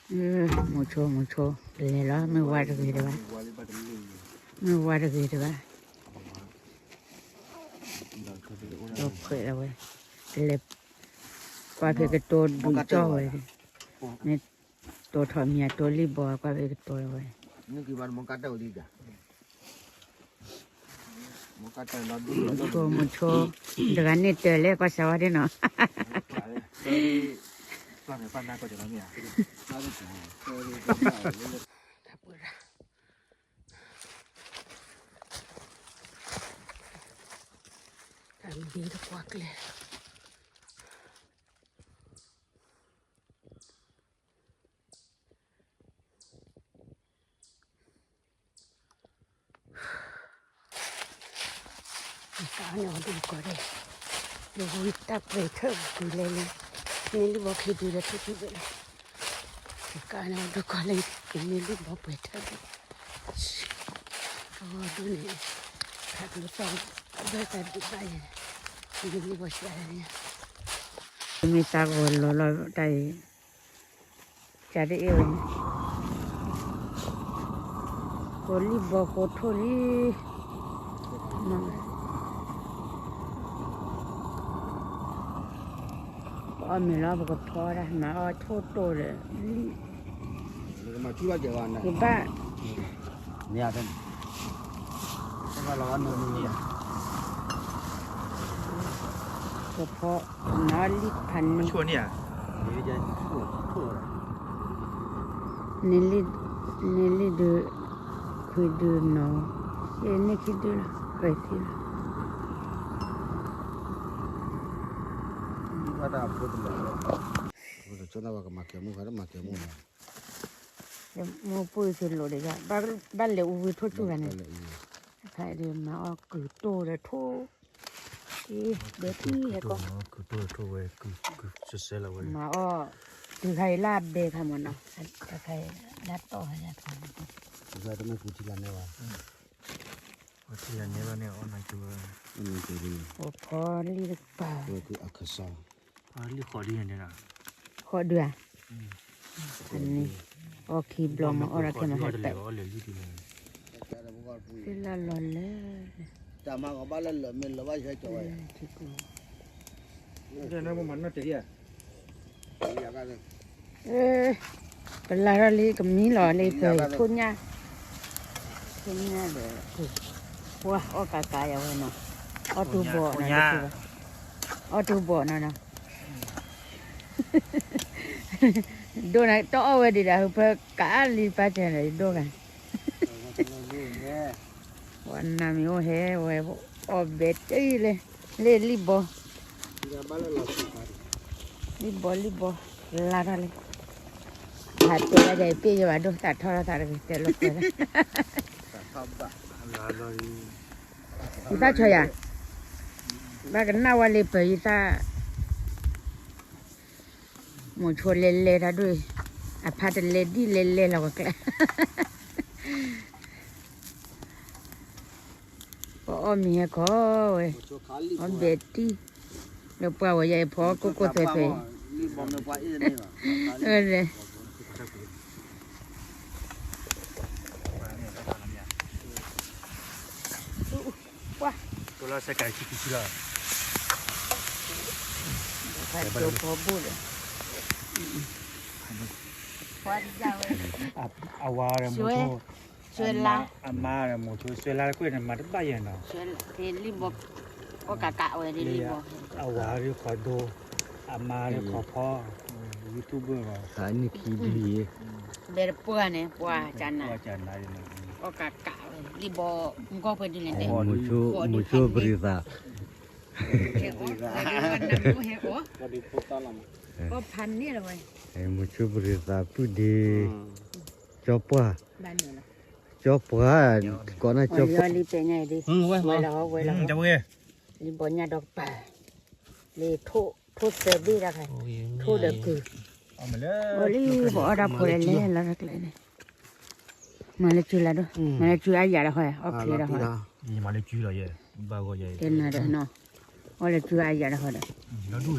မိၤဆိ မိၤဆိ လဲၤလီၤ မ့ၢ်ဝါတဂ့ၤတဘၣ်, မ့ၢ်ဝါတဂ့ၤတဘၣ်, ဒီးဖှဲးလီၤဝဲ, တလဲၤ, ကွၢ်ဖဲကတိၤဒုးကၠီဝဲ, မ့ၢ်တိၤထီၣ်မံၤအတိၤလံၢ်ဘီ ကွၢ်ဖဲကတိၤလီၤဝဲ မိၤဆိ မိၤဆိ, တဂၤန့ၣ်တၢ်လဲၣ် ကွၢ်စၢၤဝဲဒ်နီၤ, တၢ်မံၤတကွၢ်ကျဲ ကါန့ၣ်အီၤဒုးကီးဒဲး, ယဝံတၢ်ပှဲၤထၢၣ်ပူၤလဲၤလံ, န့ၢ်လံၢ်ဘီခံဒုဒီးထူၣ်ထူၣ်ဒဲးလီၤ, ကါန့ၣ်အီၤဒုးကီးလၢ န့ၢ်လံၢ်ဘီပှဲၤထၢၣ်ဒဲး, အီၤဒုးန့ၣ်, ခးကျိသီၣ်, အဘၢၣ်သးဒုးဘၣ်ယဲ, န့ၢ်လံၢ်ဘီဆှၢဒဲးန့ၣ်, မ့ၢ်သးဂီၤလီၤလီၤတၢ်အံၤ ကတအ့ၣ်ဝဲန့ၣ်, ကိးလံၢ်ဘီကိးထိၣ်လံ, ပအီၣ်မ့ၤလီၤ ပကဖီဒၣ် မၤအီၣ်ထိၣ်တိၢ်ဒီး လံၢ်, ကဘၣ်, ကဖီ, မၤအီၣ်လံၢ်ဖးန့ၣ် န့ၢ်လံၢ်ဒုး, ခွံဒုးနီၤ, ယန့ၢ်ခံဒုးလီၤ ပှဲၤသံလီၤ, မိၢ်ပှၢ်သ့လိာ်ဒီးယၤ, ဘၣ်လဲၤအူဝံၤထိၣ်ဆူၣ်ဂၤန့ၣ်, ဖဲဒုးမၤအီၣ်ကုၢ်တိၢ်ဒီးထိၣ်, ဘဲထံဟဲကီၢ်, မၤအီၣ်, တုၤခါအံၤလၢအဘဲခါမ့ၢ်နီၤ, တခါအံၤလၢတီၢ်ခါယၤခါ, အီထံလၢန့ၣ်ဘၣ်န့ၣ် အီၣ်နၤကၠိ, အိၣ်ဖီလံၢ်တကပၤ, လံၢ်ဃီဒုန့ၣ်, ဃီဒုဧါ, အီၣ်ခံဘျီမ့ၢ်အီၣ်ဒီးခဲမ့ၢ်ဟဲတၢ်, သ့ၣ်လၢလီၤလၢ, တၢ်မၤကဘၣ်လၢလၢာ်မ့ၢ်လၢာ်ဘၣ်ယဲကီးဝဲ, ပလၢ်ထီၣ်လံကမံလီၤလံပှဲၤထိၣ်ညၣ်, ထိၣ်ညၣ်ဒီး, ပှၤအီၣ်ကးကးယၤဝဲနီၤ, အီၣ်တူၢ်ဘီၣ်နီၤ, အီၣ်တူၢ်ဘီၣ်နီၤနီၤ, ဒိၣ်န့ၣ် တအီၣ်ဝဲဒံးဒၣ် ဖဲကအါလံပၢ်ကဲဒီး ယဒိၣ်ဂၤ ပှၤနမံၤအိၣ်ဟဲဝဲ အီၣ်ဘဲတံၢ်လၢ လၢလံၢ်ဘီ, လံၢ်ဘီလံၢ်ဘီ, လါထီၣ်လံ, ဟးတဲဝဲဒၣ် ပ့ၢ်ယဘၣ်ဒိၣ်သးထီၣ်ထီၣ်သးတဂ့ၤ တဲလိာ်ကွဲလၢ ယသးဆီၣ်ယၤ, ဘၣ်ကနၣ်ဝဲလၢပၢၤယသး, မိၤဆိလဲၤလဲၤတၢ်ဒိၣ်အံၤ, အဖါတလဲၤဒံၣ်လဲၤလဲၤလီၤကကျဲ, ပအီၣ်မ့ၤဟဲခီဝဲ, အီၣ်ဘဲတံၢ်, လၢပှၢ်ဝဲယဲအံၤဖီကိၢ်ကိၢ်သွဲသွဲ, အၢ ပှၢ်, ကၠိဖီဘိၣ်ဒီး, အဝၤဒီးမိၤဆိ, အမါဒီးမိၤဆိ ဆွဲလါကွ့ၢ်န့ၣ် မၤတဘၣ်ယဲၢ်နီၤ, လံၢ်ဘီ, အီၣ်ကးကးဝဲဒ်လံၢ်ဘီ, အဝၤဒီးခီဒိ, အမါဒီးခီဖီ, YouTuber ဘၣ်, ဘဲတပှၢ်န့ၣ် ပှၤကနၤ, အီၣ်ကးကးဝဲ လံၢ်ဘီ, မုၢ်ကီၢ်ပှဲၤဒ်လဲၣ်န့ၣ်, မိၤဆိပရံသး, အီၣ်ဖးန့ၣ်လီၤဝဲ, မိၤဆိပရံသးပုၢ်ဒ့, ကၠီပှၢ်, ကၠီပှၢ်, ကိးနၤကၠီပှၢ်, လံၢ်ဘီညၣ်ဒီးကပၤ, လၢထိၣ်သၢဘ့ၣ်တခါ, ထိၣ်ဒီးကုၢ်, အိၣ်လံ ပအီၣ်ဒၣ်ဖိလဲၤလဲၤလီၤတကျဲန့ၣ်, မၤလၢကုၢ်လၢဒိၣ်, မၤလၢကုၢ်အါယၤဒီးဃီ, အီၣ်ချ့ဒီးဃီ, မၤလၢကုၢ်လီၤယဲ, ဘၣ်ဂီၤယဲ, တဲနၤဒီးနီၤ, အီၣ်လၢကုၢ်အါယၤဒီးဃီဒီး, လီၤဒိၣ်ဒီး